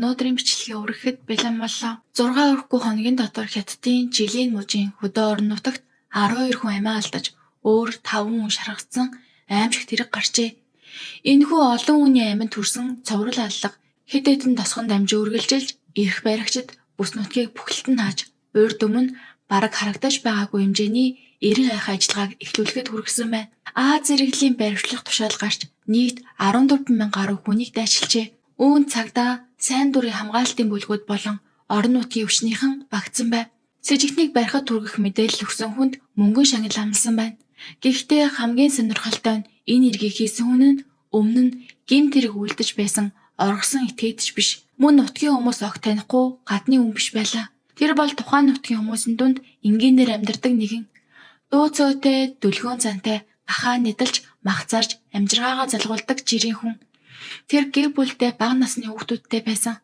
Өнөөдрийн бичлэгээ өргөхөд бэлэн боллоо. 6 өрөхгүй хоногийн дотор Хятадын Жилийн мужийн хөдөө орон нутагт 12 хүн амиа алдаж, өөр 5 хүн шархагдсан аймшигт хэрэг гарчээ. Энэхүү олон хүний амьд төрсэн цоврал аллага хэд хэдэн тосгон дамжин үргэлжилж эрх баригчид бүс нутгийг бүхэлд нь хааж, урд өмнө бараг харагдаж байгаагүй хэмжээний эрен айх ажиллагааг эхлүүлэхэд хүргэсэн байна. А зэрэглэлийн баривчлах тушаал гарч нийт 14 мянган гаруй хүнийг дайчилжээ. Үүнд цагдаа сайн дурын хамгаалтын бүлгүүд болон орон нутгийн өвчнийхэн багтсан байв. Сэжигтнийг барихад хүргэх мэдээлэл өгсөн хүнд мөнгөн шагнал амласан байна. Гэхдээ хамгийн сонирхолтой нь энэ эргийг хийсэн хүн нь өмнө нь гэмт хэрэг үйлдэж байсан оргосон этгээдч биш. Мөн нутгийн хүмүүс огт танихгүй гадны хүн биш байлаа. Тэр бол тухайн нутгийн хүмүүсийн дунд энгийнээр амьдардаг нэгэн. Дуу цөөтэй, дүлгөөн зантай, гахаа нэдэлж, мах зарж, амжиргаагаа залгуулдаг жирийн хүн. Тэр гэр бүлтэй бага насны хүүхдүүдтэй байсан.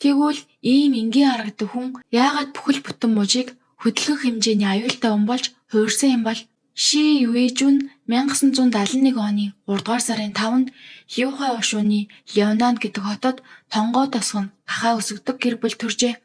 Тэгвэл ийм энгийн харагдаг хүн яагаад бүхэл бүтэн мужийг хөдөлгөх хэмжээний аюултай хүн болж хуурсан юм бол? Ши Юэжүн 1971 оны 3 дугаар сарын 5-нд Лиухай улшууны Леонан гэдэг хотод тонгоо тосгон гахаа өсгөдөг гэр бүл төржээ.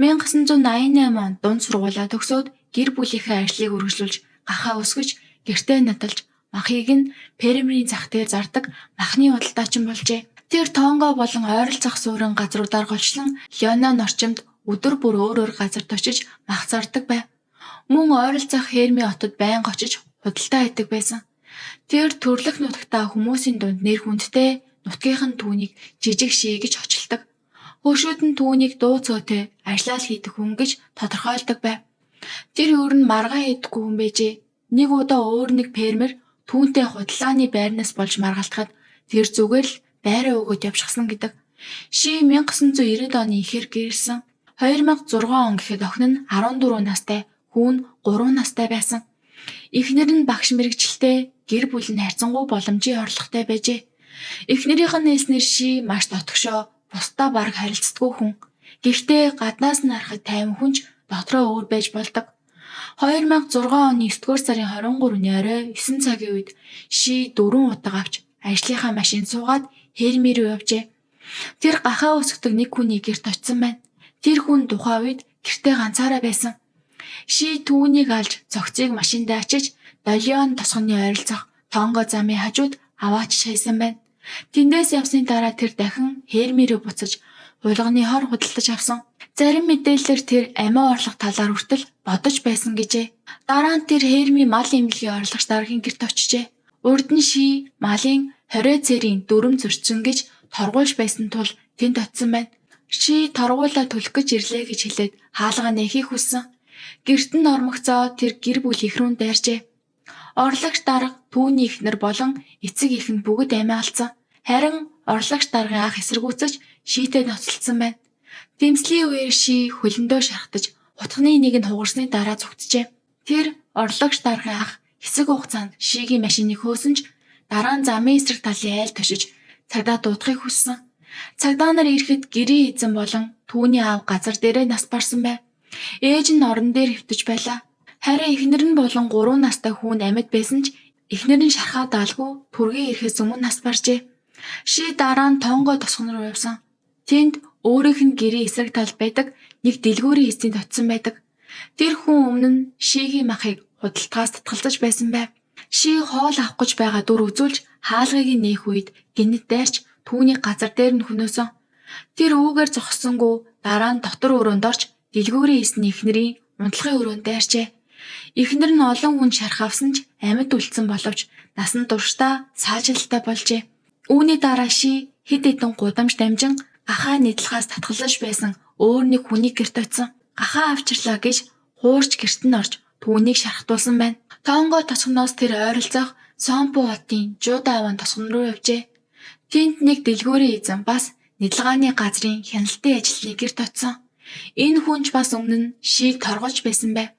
1988 онд дунд сургуулиа төгсөөд гэр бүлийнхээ ажлыг үргэлжлүүлж гахаа өсгөж гэртээ надалж махыг нь фермерийн зах дээр зардаг махны худалдаачин болжээ. Тэр Тонго болон ойролцоох суурин газруудаар голчлон Леонан орчимд өдөр бүр өөр өөр газарт очиж мах зардаг байв. Мөн ойролцоох Херми хотод байнга очиж худалдаа хийдэг байсан. Тэр төрлөх нутагтаа хүмүүсийн дунд нэр хүндтэй нутгийнх нь түүнийг жижиг ший гэж хочилдог. Хөршүүд нь түүнийг дуу цөөтэй ажиллаа л хийдэг хүн гэж тодорхойлдог байв. Тэр өөр нь маргаан хийдэггүй хүн байжээ. Нэг удаа өөр нэг фермер түүнтэй худалдааны байрнаас болж маргалтахад тэр зүгээр л байраа өгөөд явчихсан гэдэг. Ши 1990 оны ихэр гэрэлсэн. 2006 он гэхэд охин нь 14 настай, хүү нь 3 настай байсан. Эхнэр нь багш мэргэжилтэй, гэр бүл нь харьцангуй боломжийн орлоготой байжээ. Эхнэрийнх нь хэлснээр Ши маш дотгошоо, бусдаа бараг харилцдаггүй хүн. Гэхдээ гаднаас нь харахад тайван хүн ч дотроо өөр байж болдог. 2006 оны 9-р сарын 23-ны орой 9 цагийн үед Ши 4 утга авч ажлынхаа машинд суугаад Херми рүү явжээ. Тэр гахаа өсгөдөг нэг хүний гэрт очсон байна. Тэр хүн тухайн үед гэртээ ганцаараа байсан. Ши түүнийг алж цогцыг машиндаа ачиж Долион тосгоны ойролцоох Тонго замын хажууд аваач шаясан байна. Тэндээс явсны дараа тэр дахин Херми рүү буцаж хулганы хор худалдаж авсан. Зарим мэдээллээр тэр амиа орлох талаар хүртэл бодож байсан гэжээ. Дараа нь тэр Херми мал эмнэлгийн орлогч даргын гэрт очжээ. Урд нь Ши малын 20 цэрийн дүрэм зөрчсөн гэж торгуульш байсан тул тэнд очсон байна. Ши торгуулаа төлөх гэж ирлээ гэж хэлээд хаалгаа нээхийг хүссэн. Гэрт нь ормогцоо тэр гэр бүл их рүү дайрчээ. Орлогч дарга түүний эхнэр болон эцэг эх нь бүгд амиа алдсан. Харин орлогч даргын ах эсэргүүцэж Шитэй ноцолдсон байна. Дэмслийн үеэр Ши хөлөндөө шархтаж хутганы нэг нь хугарсны дараа зугтжээ. Тэр орлогч даргын ах хэсэг хугацаанд Шигийн машиныг хөөсөн ч дараа нь замын эсрэг талын айл тошиж цагдаа дуудахыг хүссэн. Цагдаа нар ирэхэд гэрийн эзэн болон түүний аав газар дээрээ нас барсан байв. Ээж нь орон дээр хэвтэж байлаа. Харин эхнэр нь болон 3 настай хүү нь амьд байсан ч эхнэр нь шархаа даалгүй түргэн ирэхээс өмнө нас баржээ. Ши дараа нь Тонго тосгон руу явсан. Тэнд өөрийнх нь гэрийн эсрэг талд байдаг нэг дэлгүүрийн эзэнд очсон байдаг. Тэр хүн өмнө нь Шигийн махыг худалдахаас татгалзаж байсан байв. Ши хоол авах гэж байгаа дүр үзүүлж хаалгыг нээх үед гэнэт дайрч түүнийг газар дээр нь хөнөөсөн. Тэр үүгээр зогссонгүй дараа нь дотор өрөөнд орж дэлгүүрийн эзний эхнэрийн унтлагын өрөөнд дайрчээ. Эхнэр нь олон хүн шарх авсан ч амьд үлдсэн боловч насан туршдаа саажилттай болжээ. Үүний дараа Ши хэд хэдэн гудамж дамжин гахаа нийтлахаас татгалзаж байсан өөр нэг хүний гэрт очсон. Гахаа авчирлаа гэж хуурч гэрт нь орж түүнийг шархтуулсан байна. Тонго тосгоноос тэр ойролцоох Сомпу хотын Жудааван тосгон руу явжээ. Тэнд нэг дэлгүүрийн эзэн бас нядалгааны газрын хяналтын ажилтны гэрт очсон. Энэ хүн ч бас өмнө нь Шиг торгуулж байсан байв.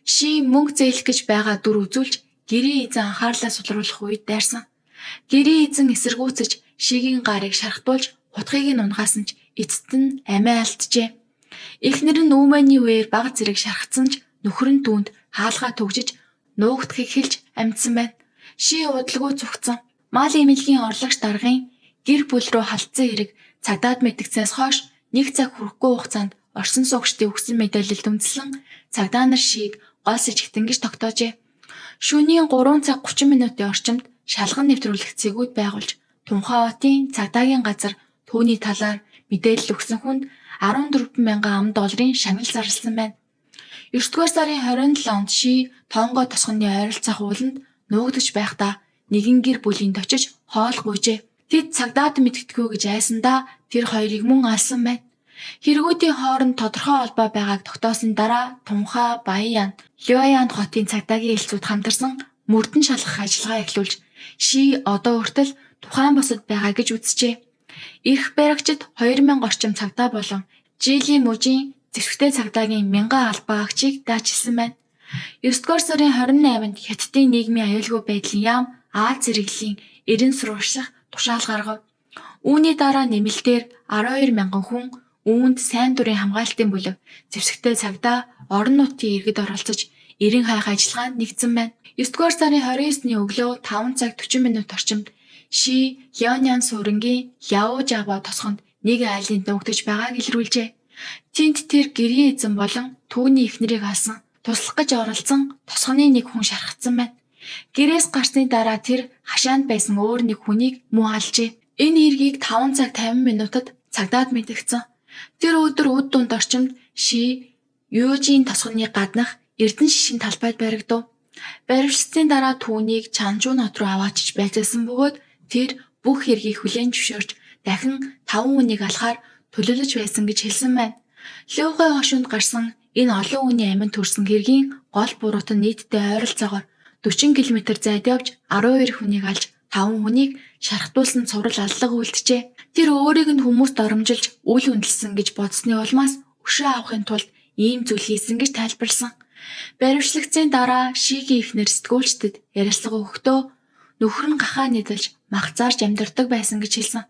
Ши мөнгө зээлэх гэж байгаа дүр үзүүлж гэрийн эзэн анхаарлаа сулруулах үед дайрсан. Гэрийн эзэн эсэргүүцэж Шигийн гарыг шархтуулж хутгийг нь унгаасан ч эцэст нь амиа алджээ. Эхнэр нь үүмэний үеэр бага зэрэг шархсан ч нөхөр нь түүнд хаалгаа түгжиж нуугдахыг хэлж амжсан байна. Ши удалгүй зугтсан. Мал эмнэлгийн орлогч даргын гэр бүл рүү халдсан хэрэг цагдаад мэдэгдсэнээс хойш Нэг цаг хүрэхгүй хугацаанд орсон суугчдын өгсөн мэдээлэлд үндэслэн цагдаа нар Шийг гол сэжигтэн гэж тогтоожээ. Шөнийн 3 цаг 30 минутын орчимд шалган нэвтрүүлэх цэгүүд байгуулж Тунхай хотын цагдаагийн газар түүний талаар мэдээлэл өгсөн хүнд 14 мянган ам долларын шагнал зарласан байна. 9-р сарын 27-нд Ши Тонго тосгоны ойролцоох ууланд нуугдаж байхдаа нэгэн гэр бүлийн очиж хоол гуйжээ. Тэд цагдаад мэдгэдэггүй гэж айсандаа тэр хоёрыг мөн алсан байна. Хэрэгүүдийн хооронд тодорхой холбоо байгааг тогтоосон дараа Тунхай, Баян, Лёян хотын цагдаагийн элсүүд хамтарсан мөрдөн шалгах ажиллагаа эхлүүлж Ши одоо хүртэл тухайн босод байгаа гэж үзжээ. Эрх баригчид 2000 орчим цагдаа болон Жилийн мужийн зэвсэгтэй цагдаагийн мянган албан агчийг даачилсан байна. 9-р сарын 28-нд Хятадын нийгмийн аюулгүй байдлын яам Аз зэрэглэлийн 90 сурвалжлах тушаал гаргав. Үүний дараа нэмэлтээр 12 мянган хүн үүнд сайн дурын хамгаалтын бүлэг, зэвсэгтэй цагдаа, орон нутгийн иргэд оролцож 90 хайх ажиллагаанд нэгдсэн байна. 9-р сарын 29-ний өглөө 5 цаг 40 минут орчимд Ши Леонян суурингийн Ляо Жава тосгонд нэг айлын нуугдаж байгааг илрүүлжээ. Тэнд тэр гэрийн эзэн болон түүний эхнэрийг алсан, туслах гэж оролцсон тосгоны нэг хүн шархагдсан байна. Гэрээс гарсны дараа тэр хашаанд байсан өөр нэг хүнийг мөн алжээ. Энэ хэргийг 5 цаг 50 минутад цагдаад мэдэгдсэн. Тэр өдөр үд дунд орчимд Ши Юужийн тосгоны гаднах Эрдэнэ шишийн талбайд баригдав. Баривчлсны дараа түүнийг Чанчуу нот руу аваачиж байцаалсан бөгөөд тэр бүх хэргийг хүлээн зөвшөөрч дахин 5 хүнийг алахаар төлөөлөж байсан гэж хэлсэн байна. Лөөхэй хошуунд гарсан энэ олон хүний аминд төрсэн хэргийн гол буруут нь нийтдээ ойролцоогоор 40 км зайд явж 12 хүнийг алж 5 хүнийг шархтуулсан цуврал аллага үлджээ. Тэр өөрийг нь хүмүүст доромжилж үл үнэлсэн гэж бодсны улмаас өшөө авахын тулд ийм зүйл хийсэн гэж тайлбарласан. Баривчлагдсаны дараа Шигийн эхнэр сэтгүүлчдэд ярилцлага өгөхдөө нөхөр нь гахаа нийтэлж мах зарж амьдардаг байсан гэж хэлсэн.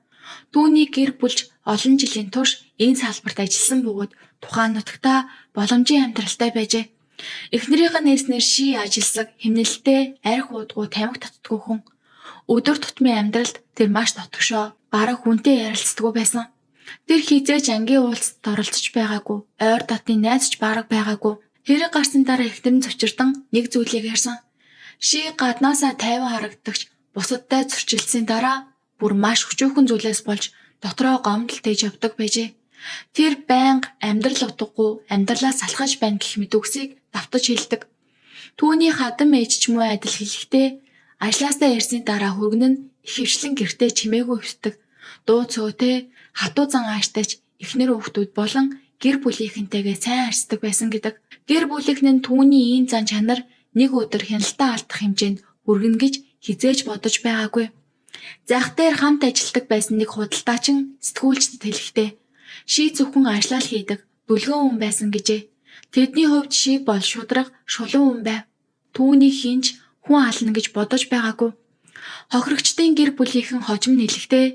Түүний гэр бүлж олон жилийн турш энэ салбарт ажилласан бөгөөд тухайн нутагтаа боломжийн амьдралтай байжээ. Эхнэрийнх нь хэлснээр Ши ажилсаг, хэмнэлттэй, архи уудгүй, тамхи татдаггүй хүн. Өдөр тутмын амьдралд тэр маш дотгошоо, бараг хүнтэй ярилцдаггүй байсан. Тэр хэзээ ч ангийн уулзалтад оролцож байгаагүй, ойр дотны найз ч бараг байгаагүй. Хэрэг гарсны дараа эхнэр нь цочирдан нэг зүйлийг ярьсан. Ши гаднаасаа тайван харагдагч бусадтай зөрчилдсөний дараа бүр маш өчүүхэн зүйлээс болж дотроо гомдол тээж явдаг байжээ. Тэр байнга амьдрал утгагүй, амьдралаа салхаж байна гэх мэт үгсийг давтаж хэлдэг. Түүний хадам ээж ч муу адил хэлэхдээ ажлаасаа ирсний дараа хүргэн нь ихэвчлэн гэртээ чимээгүй хэвтдэг. Дуу цөөтэй, хатуу зан ааштай ч эхнэр хүүхдүүд болон гэр бүлийнхэнтэйгээ сайн харьцдаг байсан гэдэг. Гэр бүлийнхэн нь түүний ийм зан чанар нэг өдөр хяналтаа алдах хэмжээнд хүргэнэ гэж хэзээ ч бодож байгаагүй. Зах дээр хамт ажилладаг байсан нэг худалдаачин сэтгүүлчдэд хэлэхдээ Ши зөвхөн ажлаа л хийдэг, дүлгэн хүн байсан гэжээ. Тэдний хувьд Ши бол шударга, шулуун хүн байв. Түүнийг хэн ч хүн ална гэж бодож байгаагүй. Хохирогчдын гэр бүлийнхэн хожим нь хэлэхдээ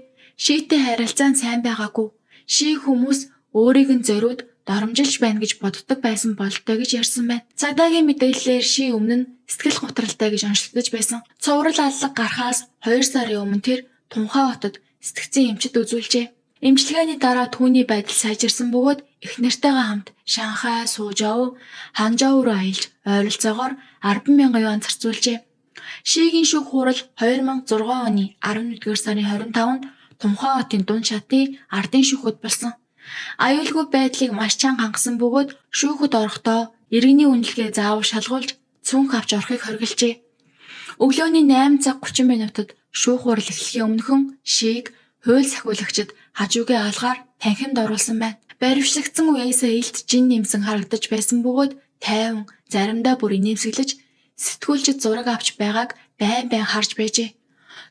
Шитэй харилцаа нь сайн байгаагүй. Ши хүмүүс өөрийг нь зориуд доромжилж байна гэж боддог байсан бололтой гэж ярьсан байна. Цагдаагийн мэдээллээр Ши өмнө нь сэтгэл готролтой гэж онцлогдож байсан. Цуврал аллага гарахаас 2 сарын өмнө тэр Тунхай хотод сэтгцийн эмчит үзүүлжээ. Эмчилгээний дараа түүний байдал сайжирсан бөгөөд эхнэртэйгээ хамт Шанхай, Сужоу, Ханчжоу руу аялж ойролцоогоор 10,000 юань зарцуулжээ. Шигийн шүүх хурал 2006 оны 11-р сарын 25-нд Тунхай хотын дунд шатын ардын шүүхэд болсон. Аюулгүй байдлыг маш чанга хангасан бөгөөд шүүхэд орохдоо иргэний үнэлгээ заавал шалгуулж цүнх авч орохыг хоригложээ. Өглөөний 8 цаг 30 минутад шүүх хурал эхлэхийн өмнөхөн Шиг хууль сахиулагчид хажуугийн алгаар танхимд оруулсан байна. Баривчлагдсан үеэсээ илт жин нэмсэн харагдаж байсан бөгөөд тайван заримдаа бүр инээмсэглэж сэтгүүлчид зураг авч байгааг байн байн харж байжээ.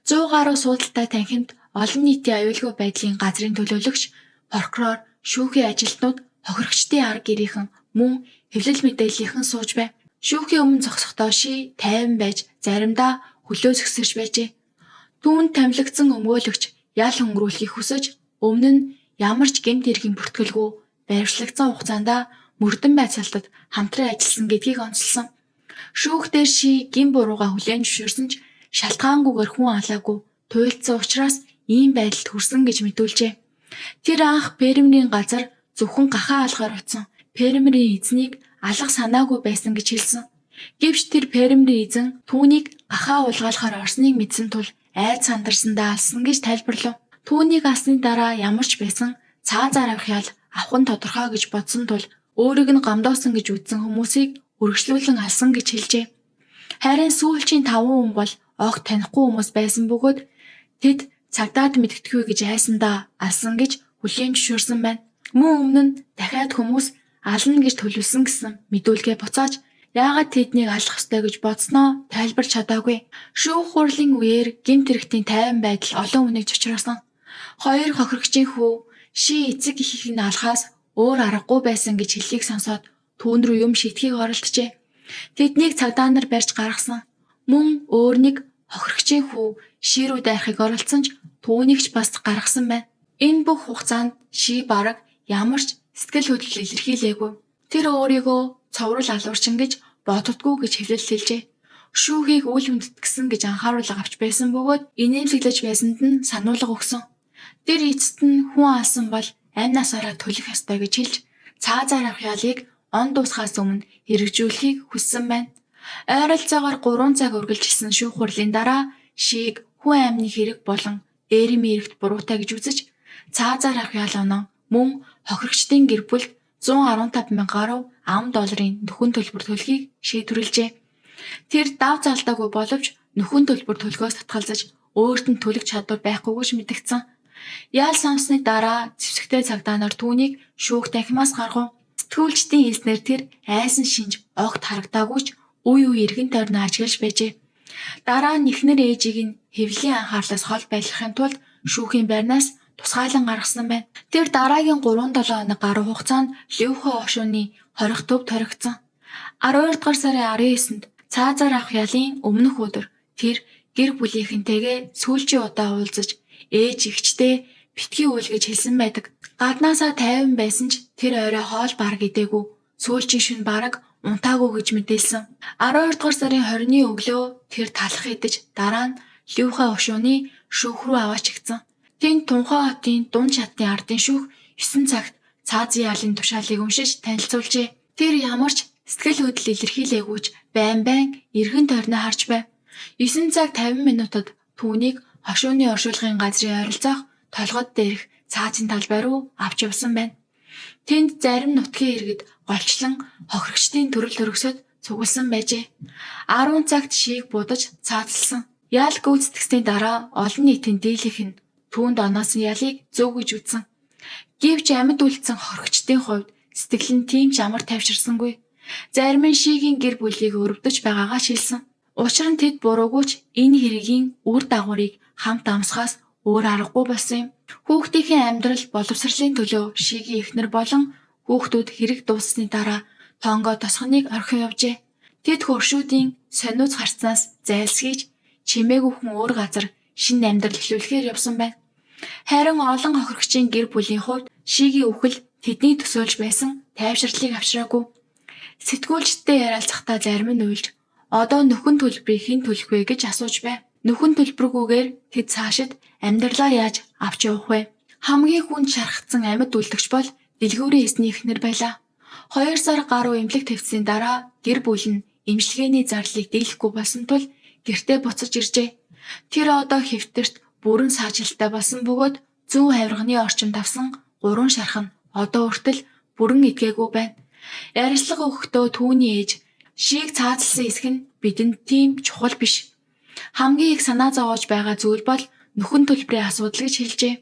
100 гаруй суудалтай танхимд олон нийтийн аюулгүй байдлын газрын төлөөлөгч, прокурор, шүүхийн ажилтнууд, хохирогчдын арга гэрийнхэн мөн хэвлэл мэдээллийнхэн сууж байв. Шүүхийн өмнө зогсохдоо Ши тайван байж заримдаа хөлөө сэгсэрч байжээ. Түүнд томилогдсон өмгөөлөгч ял хөнгөрүүлэхийг хүсэж өмнө нь ямар ч гэмт хэргийн бүртгэлгүй баривчлагдсан хугацаанд мөрдөн байцаалтад хамтран ажилласан гэдгийг онцолсон. Шүүх дээр Ши гэм буруугаа хүлээн зөвшөөрсөн ч шалтгаангүйгээр хүн алаагүй туйлдсан учраас ийм байдалд хүрсэн гэж мэдүүлжээ. Тэр анх фермерийн газар зөвхөн гахаа алахаар очсон. Фермерийн эзнийг алах санаагүй байсан гэж хэлсэн. Гэвч тэр фермерийн эзэн түүнийг гахаа уулгаалахаар орсныг мэдсэн тул айд сандарсандаа алсан гэж тайлбарлав. Түүнийг алсны дараа ямар ч байсан цаазаар авах ял авах нь тодорхой гэж бодсон тул өөрийг нь гомдоосон гэж үзсэн хүмүүсийг үргэлжлүүлэн алсан гэж хэлжээ. Харин сүүлчийн 5 хүн бол огт танихгүй хүмүүс байсан бөгөөд тэд цагдаад мэдгэдэггүй гэж айсандаа алсан гэж хүлээн зөвшөөрсөн байна. Мөн өмнө нь дахиад хүмүүс ална гэж төлөвлөсөн гэсэн мэдүүлгээ буцааж яагаад тэднийг алах ёстой гэж бодсноо тайлбарч чадаагүй. Шүүх хурлын үеэр гэмт хэрэгтийн тайван байдал олон хүнийг чочроосон. Хоёр хохирогчийн хүү Ши эцэг эхийг нь алахаас өөр аргагүй байсан гэж хэллийг сонсоод түүн рүү юм шийтхийг оролджээ. Тэднийг цагдаа нар барьж гаргасан. Мөн өөр нэг хохирогчийн хүү Ши рүү дайрахыг оролдсон ч түүнийг ч бас гаргасан байна. Энэ бүх хугацаанд Ши бараг ямар ч сэтгэл хөдлөл илэрхийлээгүй. Тэр өөрийгөө цоврал алуурчин гэж боддоггүй гэж хэвлэл хэлжээ. Шүүхийг үл хүндэтгэсэн гэж анхааруулга авч байсан бөгөөд инээмсэглэж байсанд нь сануулга өгсөн. Тэр эцэст нь хүн алсан бол амь насаараа төлөх ёстой гэж хэлж цаазаар авах ялыг он дуусахаас өмнө хэрэгжүүлэхийг хүссэн байна. Ойролцоогоор 3 цаг үргэлжилсэн шүүх хурлын дараа Шиг хүн амны хэрэг болон ээрэм эрэгт буруутай гэж үзэж цаазаар авах ял оноо мөн хохирогчдын гэр бүлд 115 мянга гаруй ам долларын нөхөн төлбөр төлөхийг шийдвэрлэжээ. Тэр дав залдаагүй боловч нөхөн төлбөр төлөхөөс татгалзаж өөрт нь төлөх чадвар байхгүй гэж мэдэгдсэн. Ял сонссны дараа зэвсэгтэй цагдаа нар түүнийг шүүх танхимаас гаргав. Сэтгүүлчдийн хэлснээр тэр айсан шинж огт харагдаагүй ч үе үе эргэн тойрноо ажиглаж байжээ. Дараа нь эхнэр ээжийг нь хэвлэлийн анхаарлаас хол байлгахын тулд шүүхийн байрнаас тусгаалan гаргасан байна. Тэр дараагийн 3-7 хоног гаруй хугацаанд Левхо хошууны хорих төв хоригдсон. 12 дугаар сарын 19-нд цаазаар авах ялын өмнөх өдөр тэр гэр бүлийнхэнтэйгээ сүүлчийн удаа уулзаж ээж эгчтэй битгий үйл гэж хэлсэн байдаг. Гаднаасаа тайван байсан ч тэр орой хоол бараг идээгүй. Сүүлчийн шөнө бараг унтаагүй гэж мэдээлсэн. 12 дугаар сарын 20-ны өглөө тэр талах идэж дараа нь Левхо хошууны шүүх рүү аваачигдсан. Тэнд Тунхай хотын дунд шатны ардын шүүх 9 цагт цаазын ялын тушаалыг уншиж танилцуулжээ. Тэр ямар ч сэтгэл хөдлөл илэрхийлээгүй ч байн байн эргэн тойрноо харж байв. 9 цаг 50 минутад түүнийг хошууны оршуулгын газрын ойролцоох толгод дээрх цаазын талбай руу авч явсан байна. Тэнд зарим нутгийн иргэд голчлон хохирогчдын төрөл төрөсөд цугласан байжээ. 10 цагт шийг будаж цаазалсан. Ял гүйцэтгсний дараа олон нийтийн дийлэнх нь түүнд оноосон ялыг зөв гэж үзсэн. Гэвч амьд үлдсэн хохирогчдын хувьд сэтгэл нь тийм ч амар тайвширсангүй. Зарим нь шигийн гэр бүлийг өрөвдөж байгаагаа шилсэн. Учир нь тэд буруугүй ч энэ хэргийн үр дагаврыг хамт амсахаас өөр аргагүй болсон юм. Хүүхдийнхээ амьдрал боловсролын төлөө шигийн эхнэр болон хүүхдүүд хэрэг дууссаны дараа Тонгоо тосгоныг орхин явжээ. Тэд хөршүүдийн сониуц харцнаас зайлсхийж чимээгүй хүн өөр газар шинэ амьдрал эхлүүлэхээр явсан байна. Харин олон хохирогчийн гэр бүлийн хувьд шигийн үхэл тэдний төсөөлж байсан тайвширлыг авчираагүй. Сэтгүүлчдтэй ярилцахдаа зарим нь уйлж одоо нөхөн төлбөрийг хэн төлөх вэ гэж асууж байв. Нөхөн төлбөргүйгээр тэд цаашид амьдралаа яаж авч явах вэ? Хамгийн хүнд шархагдсан амьд үлдэгч бол дэлгүүрийн эзний эхнэр байлаа. 2 сар гаруй эмнэлэг твцсэний дараа гэр бүл нь эмчилгээний зарлалыг дийлэхгүй болсон тул гэртээ буцаж иржээ. Тэр одоо хэвтэрт бүрэн саажилттай болсон бөгөөд зүүн хавирганы орчимд авсан 3 шарх нь одоо хүртэл бүрэн эдгээгүй байна. Ярилцлага өгөхдөө түүний ээж шийг цаазалсан хэсэг нь бидэнд тийм чухал биш. Хамгийн их санаа зовоож байгаа зүйл бол нөхөн төлбөрийн асуудал гэж хэлжээ.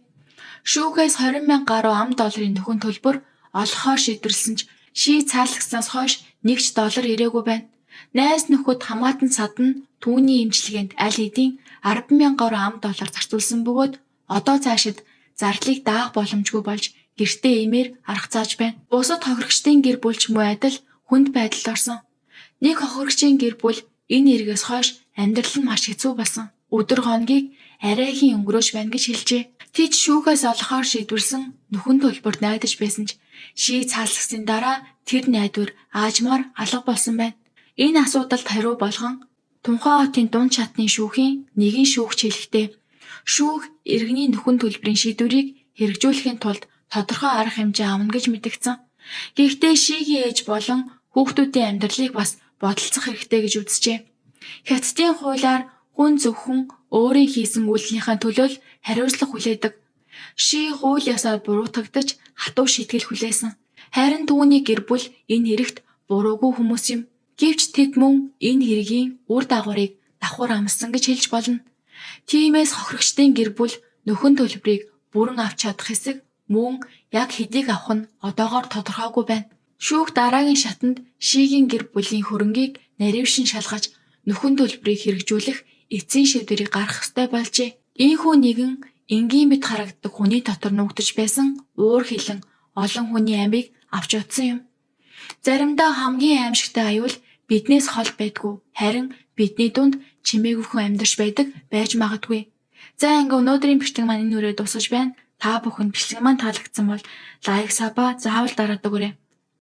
Шүүхээс 20 мянга гаруй ам долларын нөхөн төлбөр олохоор шийдвэрлэсэн ч шийг цаазлагснаас хойш нэг ч доллар ирээгүй байна. Найз нөхөд хамаатан садан түүний эмчилгээнд аль хэдийн 10 мянга гаруй ам доллар зарцуулсан бөгөөд одоо цаашид зардлыг даах боломжгүй болж гэртээ иймээр арга зааж байна. Бусад хохирогчдын гэр бүл ч муу адил хүнд байдалд орсон. Нэг хохирогчийн гэр бүл энэ эргээс хойш амьдрал нь маш хэцүү болсон. Өдөр хоногийг арайхийн өнгөрөөж байна гэж хэлжээ. Тэд шүүхээс олохоор шийдвэрлсэн нөхөн төлбөрт найдаж байсан ч шийг цаазлагсны дараа тэр найдвар аажмаар алга болсон байна. Энэ асуудалд хариу болгон Тунхай хотын дунд шатны шүүхийн нэгэн шүүгч хэлэхдээ шүүх иргэний нөхөн төлбөрийн шийдвэрийг хэрэгжүүлэхийн тулд тодорхой арга хэмжээ авна гэж мэдэгдсэн. Гэхдээ Шигийн ээж болон хүүхдүүдийн амьдралыг бас бодолцох хэрэгтэй гэж үзжээ. Хятадын хуулиар хүн зөвхөн өөрийн хийсэн үйлдэлийнхээ төлөө л хариуцлага хүлээдэг. Ши хууль ёсоор буруутгагдаж хатуу шийтгэл хүлээсэн. Харин түүний гэр бүл энэ хэрэгт буруугүй хүмүүс юм. Гэвч тэд мөн энэ хэргийн үр дагаврыг давхар амссан гэж хэлж болно. Тиймээс хохирогчдын гэр бүл нөхөн төлбөрийг бүрэн авч чадах эсэх мөн яг хэдийг авах нь одоогоор тодорхойгүй байна. Шүүх дараагийн шатанд Шигийн гэр бүлийн хөрөнгийг нарившин шалгаж нөхөн төлбөрийг хэрэгжүүлэх эцсийн шийдвэрийг гаргах ёстой болжээ. Ийнхүү нэгэн энгийн мэт харагддаг хүний дотор нуугдаж байсан уур хилэн олон хүний амийг авч удсан юм. Заримдаа хамгийн аимшигтай аюул биднээс хол байдгүй. Харин бидний дунд чимээгүй хүн амьдарч байдаг байж магадгүй. За ингээ өнөөдрийн бичлэг маань энэ хүрээд дуусаж байна. Та бүхэнд бичлэг маань таалагдсан бол like, sub заавал дараад өгөөрэй.